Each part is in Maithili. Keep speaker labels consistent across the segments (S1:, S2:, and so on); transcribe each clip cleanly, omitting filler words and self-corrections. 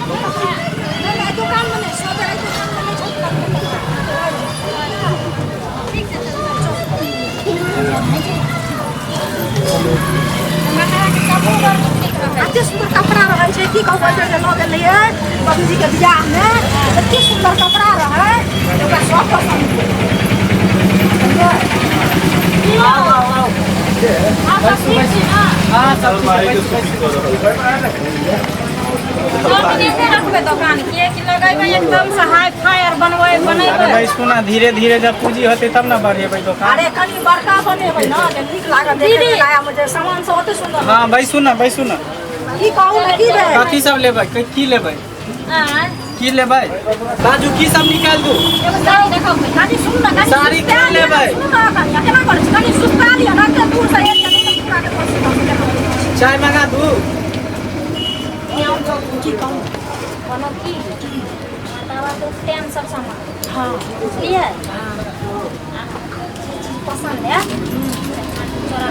S1: नहि, दोकान में नहि, सब एहि दोकान में नहि छै, दुकान में नहि।
S2: ठीक छै, चलू।
S1: एते सुन्दर कपड़ा रहै छै, की कहू, ओहि जे लऽ गेल रहियै बाबूजी के बियाह में, एते सुन्दर कपड़ा रहै, ओकरा सब पसन्द भेल।
S3: आओ आओ आओ।
S2: आब सब ठीक छी ने?
S3: हाँ, सब ठीक है, बैसू बैसू।
S2: सब दिन नहि रखबै दोकान के कि लगेबै एकदम से हाई फाई आर बनबै
S3: अरे
S2: बनेबै।
S3: बैसू ना, धीरे धीरे जब पूंजी होते तब ना बढ़ेबै दोकान।
S1: अरे कनि बड़का बनेबै ने जे नीक लागत देखै
S2: दीदी।
S1: मे, नया मे जे सामान सब ओते सुन्दर।
S3: हाँ, बैसू ना, बैसू ना।
S1: की कहू ने, की भेल?
S3: कथी सब लेबै? की लेबै?
S2: आँय?
S3: की लेबै बाजू, की सब निकाल दू?
S2: एगो साड़ी देखाउ पहिले।
S1: कनि सुनू ने, कनि
S3: साड़ी
S1: सुस्ता
S3: कोन
S1: लिअ ने,
S3: लेबै?
S1: सुनू ने, कनि केना करै छी, कनि सुस्ता लिअ ने, एते दूर से एलियै ने, तऽ पूरा के पसन्द देखबै।
S3: चाय मंगा दू?
S1: की कहू?
S2: कोनो की बतावा तो टेन सब सामान।
S1: हाँ।
S2: बुझलियै? जे चीज पसंद है चोरा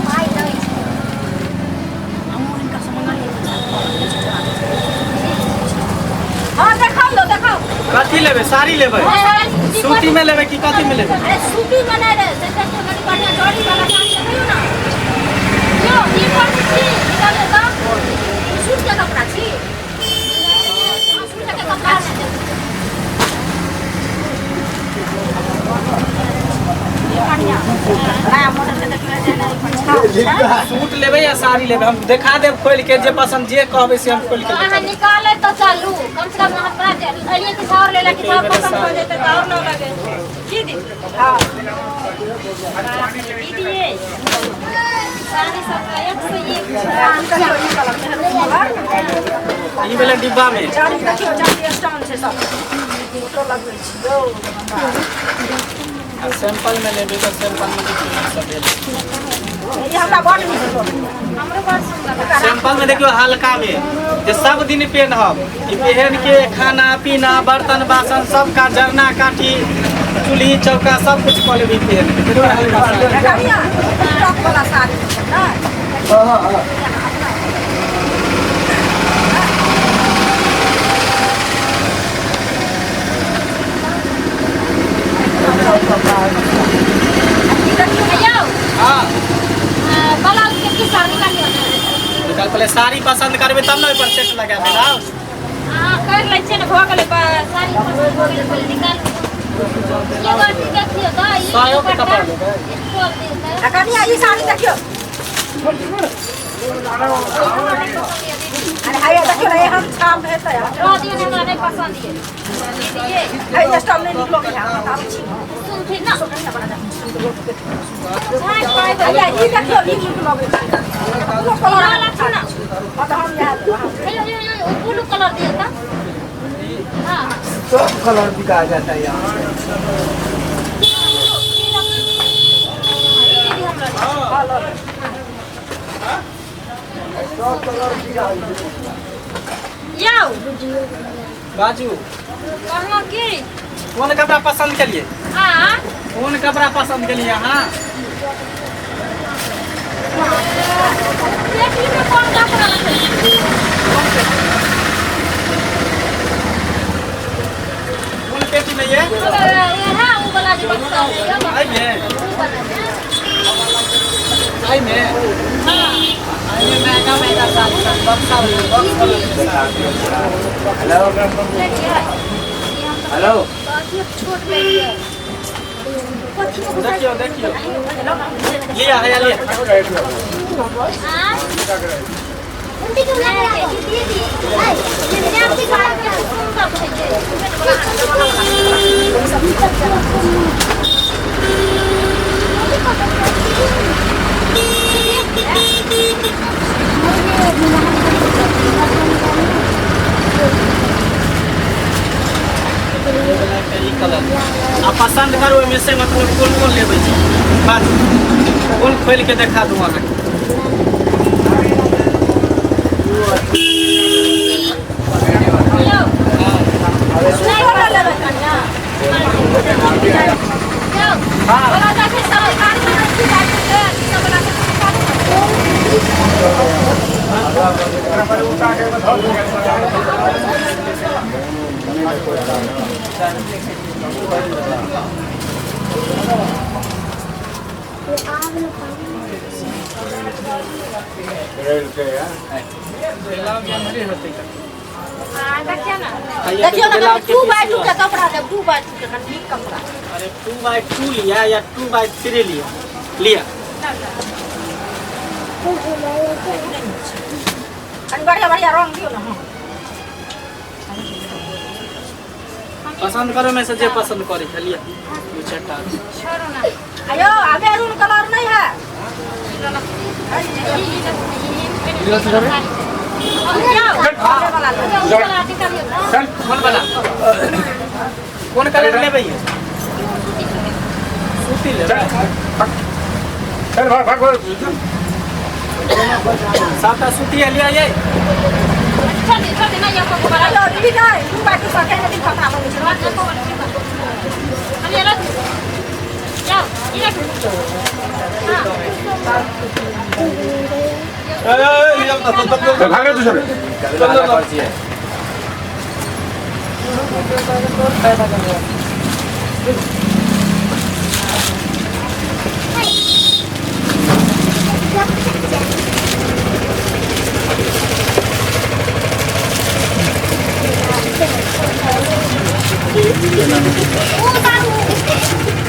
S2: पाइ दै छै।
S1: हमहूँ हिनका से मंगलियै। हाँ, देखाउ यौ, देखाउ।
S3: कथी लेबै? साड़ी लेबै? सूती में लेबै कि कथी में लेबै?
S2: अरे सूती में नहि रे, से देखियौ कनि बढ़िआँ जरी वाला साड़ी देखियौ ने यौ। ई कोन छी? निकालियौ तऽ।
S1: ई सूट के कपड़ा छी।
S2: हाँ, सूट के कपड़ा छै।
S1: ई बढ़िआँ नया मॉडल के देखबै जे नहि छै।
S3: सूट लेबै या साड़ी लेबै? हम देखा देब खोलि के, जे पसंद जे कहबै से हम खोलि के
S2: अहाँ
S3: देखा देब।
S2: निकालै तऽ चलू, कम से कम अहाँ पूरा एलियै, किछु आओर लेला, किछु आओर पसन्द भऽ जेतै तऽ आओर न लगे की दीदी?
S1: हाँ।
S2: दीदी ये साड़ी सब तऽ एक से एक छै।
S1: देखियौ, ई कलर, मेहरून कलर।
S3: ई वाला डिब्बा में
S1: जारी देखियौ, जारी स्टोन छै सब, फोटो लगबै छी यौ हमरा।
S3: आ सैंपल में लेबै तऽ सैंपल में देखियौ ई सब भेल।
S1: ई हमरा बड़ नीक लगैए।
S2: हमरो बड़ सुन्दर लागल।
S3: सैंपल में देखियौ, हल्का में जे सब दिन पेनहब। ई पहन के खाना पीना, बर्तन बासन सब का, जरना काठी, चूल्ही चौका सब कुछ कऽ लेबै पहन के। देखियौ हल्का सा।
S1: कनिया, टॉप वाला साड़ी छै ने?
S2: यौ।
S3: हाँ।
S2: ब्लाउज के पीस आर निकालियौ ने।
S3: निकाल, पहले साड़ी पसंद करबै तब ने ओहि पर सेट लगा देब। आउ।
S2: अहाँ कर लै छियै ने, भऽ गेलै, साड़ी पसन्द भऽ गेलै। पहिले निकालू। एगो अथी देखियौ तऽ ई
S3: सायो के
S2: दुपट्टा
S3: कपड़ा लेबै।
S2: स्टोल दियौ तऽ।
S1: आ कनिया, ई साड़ी देखियौ।
S2: हमरा नहि पसन्द यऽ दीदी।
S1: अरे हैया देखियौ ने, एहन छाम हेतै।
S2: रह दियौ ने, हमरा नहि पसन्द यऽ दीदी ये।
S1: है, स्टॉल नहि नीक लगै है, हम बताबै छी।
S2: सुनथिन ने।
S1: सुनथिन ने, बड़ा
S2: झाँकि पाइ।
S1: हैया ई देखियौ, ई नीक लगै छै, ब्लू कलर।
S2: वाला छै ने?
S1: हाँ, तऽ हम इएह लेब, हाँ।
S2: हेयो हेयो हेयो, ओ ब्लू कलर दियौ तऽ। हाँ।
S4: सब कलर बिका जाता है यहाँ।
S2: ई दीदी हमरा।
S1: हाँ, लऽ लेब।
S4: सब कलर बिका जाता है।
S2: यौ।
S3: बाजू।
S2: कहलहुँ की
S3: कोन कपड़ा पसंद केलिए?
S2: आ
S3: कोन कपड़ा पसंद केलिए अहाँ?
S2: पेटीमे कोन कपड़ा रखै छी?
S3: कोन पेटी में ये?
S2: इएह ओ वाला जे बक्सा है।
S3: एहिमे?
S2: ओ वाला ने।
S3: एहिमे?
S2: हाँ।
S3: एहिमे महंगा महंगा साड़ी सब, बक्सा वाला, बक्स वाला साड़ी।
S4: हेलो।
S2: लेलियै ई हम तऽ
S4: हेलो।
S2: अथी छोट लेलियै कथी में?
S3: देखियौ देखियौ, लिअ, हैया लिअ।
S2: आँय? नहि, दीदी, दीदी, सुन्दर छै।
S3: ई कलर आ पसंद करू ओहिमे से, मतलब कोन कोन लेबै छी बाजू, कोन खोलि के देखा दू अहाँके।
S2: यौ।
S1: सूटो लऽ लेबै कनिया।
S2: यौ।
S3: हाँ।
S1: बोला देखै सब साड़ी में की बात छै, सब वाला के निकालू।
S2: देखियौ ना।
S1: देखियौ ना, 2 बाय 2 के कपड़ा देब, 2 बाय 2 के कनि नीक कपड़ा।
S3: अरे 2 बाय 2 लिया या 2 बाय 3 लिया? लिया
S1: कनि बढ़िया बढ़िया रंग दियौ ना। हाँ,
S3: पसंद करो में से जे पसंद करे छै लिया, दू चारिटा।
S2: छोड़ो ना।
S1: आयो, आ मेरून कलर नहीं है?
S3: कोन वाला, कोन कलर लेबै? ये सूती लेबै?
S5: चल भाग भाग।
S3: सातटा सूती लिया ये।
S1: आयो दीदी, नहीं 2 बाय 2 सके दिन कपड़ा मंगै छै।
S5: भाग रे तू सब।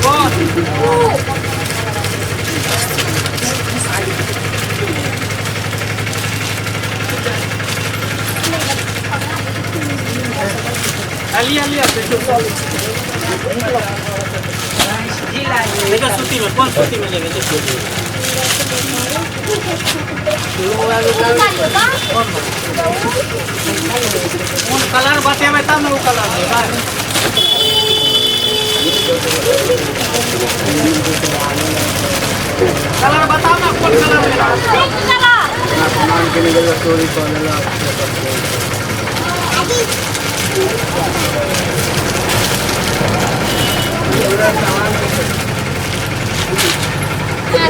S3: कौन? लिया लिया, देखो सूती में, कौन सूती में लेंगे? देखो कौन कलर बतेबै तब ने ओ कलर लेबै। कलर बताओ ना, कौन कलर लेना?
S4: सामान के लिए चोरी कर लेला।
S2: अच्छा,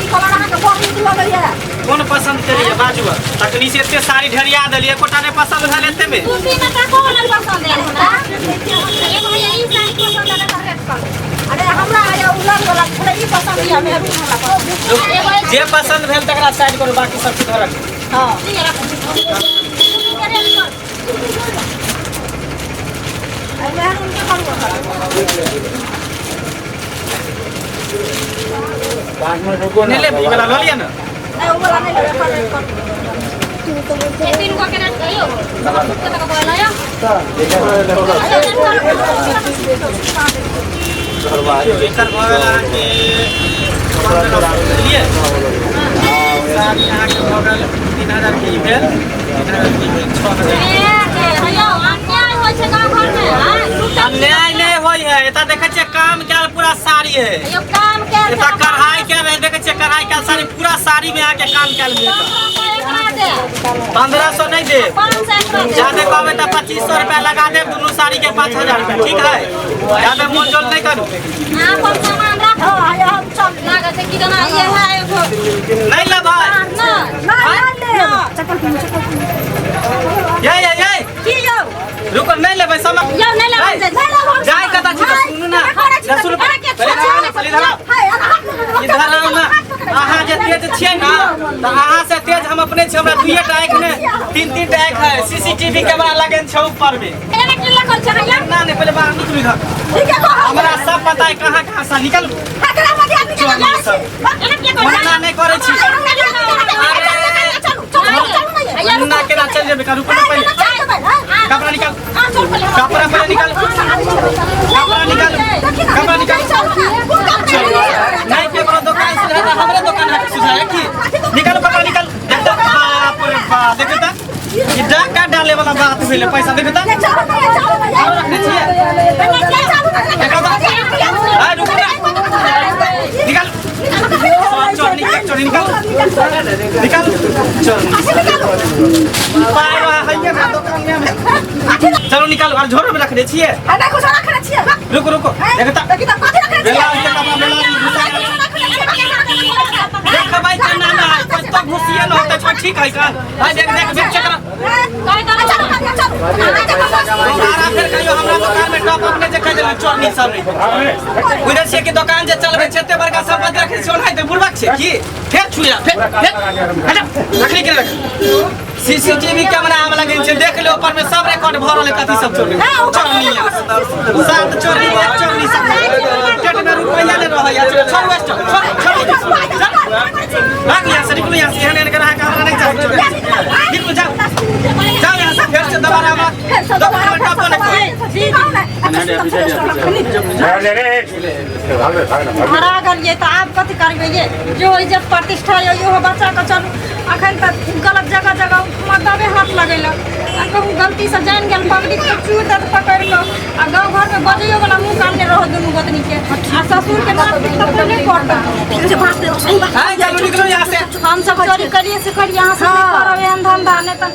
S1: ई कलर अहाँके बहुत नीक लगैया।
S3: कोन पसंद केलिए बाजू? तखनी से एते साड़ी ढेरिया देलिए, एकोटा नहि पसंद भेल एते में?
S2: सूती में का कलर पसंद है हमरा? एगो भैया ई साड़ी पसंद है तऽ रेड कलर।
S1: अरे हमरा आया उलर वाला छलै, ई पसंद यऽ, मेरून हमरा पसंद।
S3: जे पसंद भेल तकरा साइड करू, बाकी सब चीज धरक।
S1: हाँ, मेरून के करू।
S3: नहि लेब? ई वाला लऽ लिअ ने।
S1: नहीं, वो वाला नहीं लेबै, एकर रेड करू।
S2: तीन गो के रेट कहियो कते का बोला यो?
S3: एकर भऽ गेल अहाँके 1500, बुझलियै? साड़ी अहाँके भऽ गेल 3000 के, ई भेल 3000 के, ई भेल 6000।
S2: अन्याय होइ छै गाँव घर में।
S3: अन्याय नहि होइ है, एतऽ देखै छियै काम कयल पूरा साड़ी है।
S2: यो काम के
S3: एतऽ कढ़ाई कयल है, देखै छियै कढ़ाई कयल साड़ी, पूरा साड़ी में अहाँके काम कयल मिलत। 1500 नहि देब, ज्यादे कहबै तऽ 2500 रुपया लगा देब, दुनू साड़ी के 5000 रुपया। ठीक है? ज्यादा मोल जोल नहि करू।
S1: हाँ, आया हम चल।
S3: नहि लेबै?
S1: नहीं नहीं लेब। चप्पल पहिरू, चप्पल पहिरू।
S3: ये ये ये।
S1: की यौ?
S3: रुको, नहि लेबै सामान?
S2: यौ, नहि लेबै।
S1: नहीं लेब हम।
S3: जाय कतऽ छी? तऽ सुनू ना, सुनू, पहिले इधर आउ ना, पहिले इधर आउ।
S1: हाय, अरे हाथ पकड़ू।
S3: इधर आउ ना। अहाँ जे तेज छियै ना, तऽ अहाँ से तेज हम अपने छी। हमरा दुइये टा आँखि ने, तीन तीन टा आँखि है। सीसीटीवी कैमरा लगेन छै ऊपर में। ना नहीं, पहिले बाहर निकलू इधर।
S1: ठीक है, कहो।
S3: हमरा सब पता है कहाँ कहाँ से। निकलू।
S1: एकरा मत आदमी के
S3: चल,
S1: लगा
S3: सब।
S1: छी।
S3: मना नहि करै छी।
S1: चलू चलू चलू, नहीं।
S3: ना, केना चलि जेबै? रुकू ना पहिले। कपड़ा निकाल, कपड़ा पहिले निकाल, कपड़ा निकाल, कपड़ा निकाल। नहीं, केकरो दोकान सुझाए तऽ हमरे दोकान हाथ सुझाए की? निकालू कपड़ा, निकाल। देख तऽ, बाप रे बाप, देखू तऽ, ई डाका डाले वाला बात भेलै। पैसा देखू तऽ, आरो रखने छियै। देखा तऽ। आ, रुकू ना, निकाल। चोर निकाल, चोर निकाल, निकाल चल। पाय हइये ना दोकान में। चलो निकाल, और झोरो में रखने छियै। रुको रुको, देखो तऽ। बेला के कपड़ा, बेला घुसा देखबै केना ना है, कतऽ घुसिए न होतै। ठीक है का भाई देख देख देख चेक करा। दोबारा फेर कहियो हमरा दुकान में टॉप अप नहि जे कहि देलहुँ चोरनी सब नहि बुझै छियै कि दोकान जे चलबै छै एते बड़का सम्पत्ति रखै छियै ओनाहिते बुड़बक छै की फेर छुए फेर फेर हट रखली के रख। सीसीटीवी कैमरा हम लगेने छै देख ले ऊपर में सब रिकॉर्ड भऽ रहल है कथी सब चोरनी चोरनी सात चोरनी एक चोरनी सब पेट में रुपैया नहि रहैया। छोड़ू स्टॉप छोड़ू छोड़ू भाग यहाँ से निकलू यहाँ से एहन एहन ग्राहक हमरा नहि चाही चोरी निकलू जाओ जाओ यहाँ से फेर से दोबारा हमरा दोकान में टपो नहि
S5: भाग रे भाग रे भाग ना भाग।
S1: हरा गेलियै तऽ आब कथी करबै ये जो इज्जत प्रतिष्ठा यऽ इहो बच्चा के चलू अखन तक गलत जगह जगह मर्दबे हाथ लगेलक आ कहूँ गलतीसँ जानि गेल पब्लिक तऽ चूर दऽ पकड़ि कऽ आ गाँव घरमे बजैयो वाला मुँह कान नहि रहत दुनू गोतनी के आ ससुर के नाक तऽ पहिले पड़त।
S3: हाँ चलू निकलू यहाँ से।
S1: हम सब चोरी करिए से करिए अहाँ सब नहि करब एहन धंधा नहि तऽ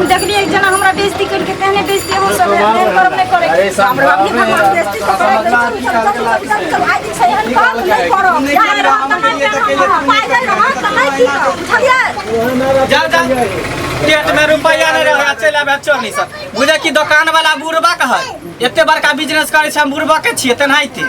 S1: देखलियै जेना हमरा बेइज्जती केलकै तेहने बेइज्जती अहूँ सब एहन करब नहि करै।
S4: अरे सब
S3: जाओ जाओ पेट में रुपैया नहीं रहे चलि आबे चोरनी सब बुझे कि दोकान वाला बुढ़बा के है एते बड़का बिजनेस करे छै हम बुढ़बा के छियै तेनाहिते।